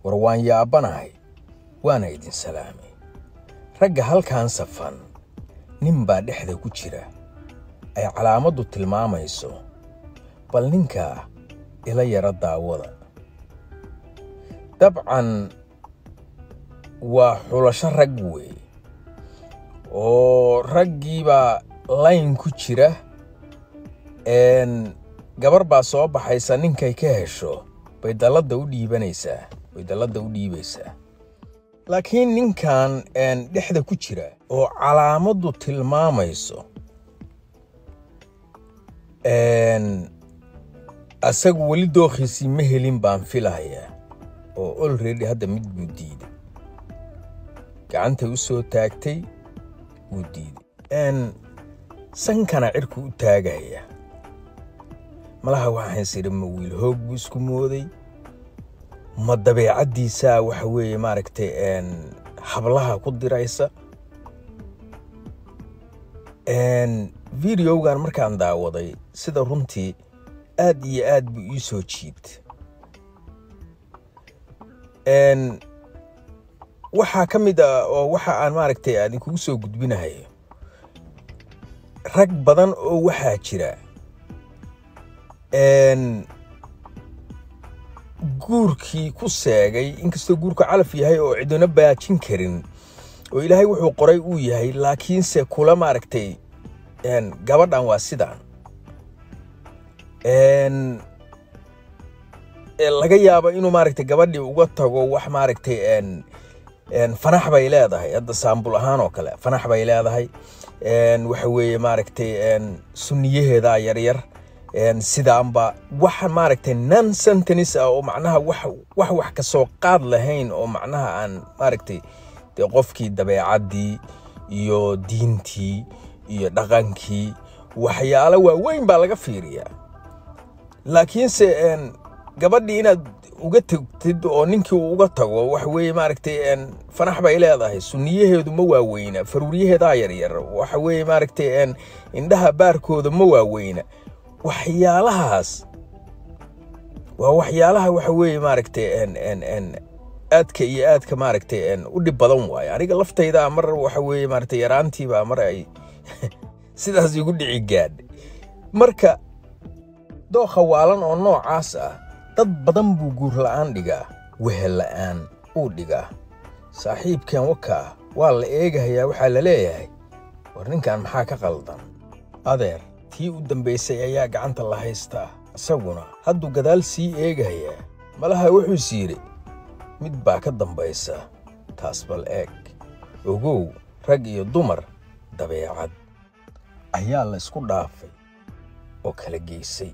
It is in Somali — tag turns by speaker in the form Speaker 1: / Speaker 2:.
Speaker 1: War waan yaabanahay, waana idin salaamay. Ragga halkan safan nin baa dhexda ku jira ay calaamaddu tilmaamayso. Bal ninkaa ila yara daawada. Dabcan waa xulasho rag weeye, oo raggiibaa line ku jira. Gabar baa soo baxaysa, ninkay ka hesho bay dalladda u dhiibanaysaa, bay dalladda u dhiibaysaa. Laakiin ninkan dhexda ku jira oo calaamaddu tilmaamayso, asagu weli dookhiisii ma helin baan filahayaa, oo already hadda mid buu diiday, gacantay u soo taagtay wuu diiday, sankana cirku u taagaya. Malaha waxaan is idhi, ma wiil hoog buu isku mooday? Ma dabeecaddiisaa waxa weeye maaragtay hablaha ku diraysa? Videogan markaan daawaday, sida runtii aad iyo aad buu ii soo jiibtay. Waxaa ka mid ah oo waxa aan maaragtay aadinkugu soo gudbinahayo, rag badan oo waxaa jira guurkii ku seegay, inkastoo guurku calaf yahay oo ciduna baajin karin oo Ilaahay wuxuu qoray uu yahay, laakiinse kula maaragtay gabadhan waa sidaan, laga yaabo inuu maaragtay gabadhii uga tago wax maaragtay fanax bay leedahay. Hadda saambul ahaan oo kale, fanax bay leedahay, waxa weeye maaragtay sunniyaheedaa yaryar, sidaanba wax maaragtay non sentence ah oo macnaha wax ka soo qaad lahayn, oo macnaha aan maaragtay dee qofkii dabeecaddii iyo diintii iyo dhaqankii waxyaalo waaweyn baa laga fiiriyaa. Laakiinse gabadhii inaad uga tagtid oo ninkii uu uga tago waxa weeye maaragtay fanax bay leedahay, sunniyaheedu ma waaweyna, faruuryaheedaa yaryar, waxa weeye maaragtay indhaha baarkooda ma waaweyna, waxyaalahaas waa waxyaalaha waxa weeye maaragtay aadka iyo aadka maaragtay u dhib badan waaye. Aniga laftayda mar waxa weeye maaragtay yaraantiibaa mar ay sidaas igu dhici gaadhay. Marka dookha waalan oo noocaas ah dad badan buu guur la'aan dhigaa, wehel la'aan uu dhigaa. Saaxiibkan wakaa waa la eegahayaa, waxaa la leeyahay, war ninkan maxaa ka qaldan? Adeer, tii u dambaysay ayaa gacanta la haystaa, isaguna hadduu gadaal sii eegahayaa. Malaha wuxuus yidhi mid baa ka dambaysa taas. Bal eeg, ogow, rag iyo dumar dabeecad ayaa la isku dhaafay oo kala geysay.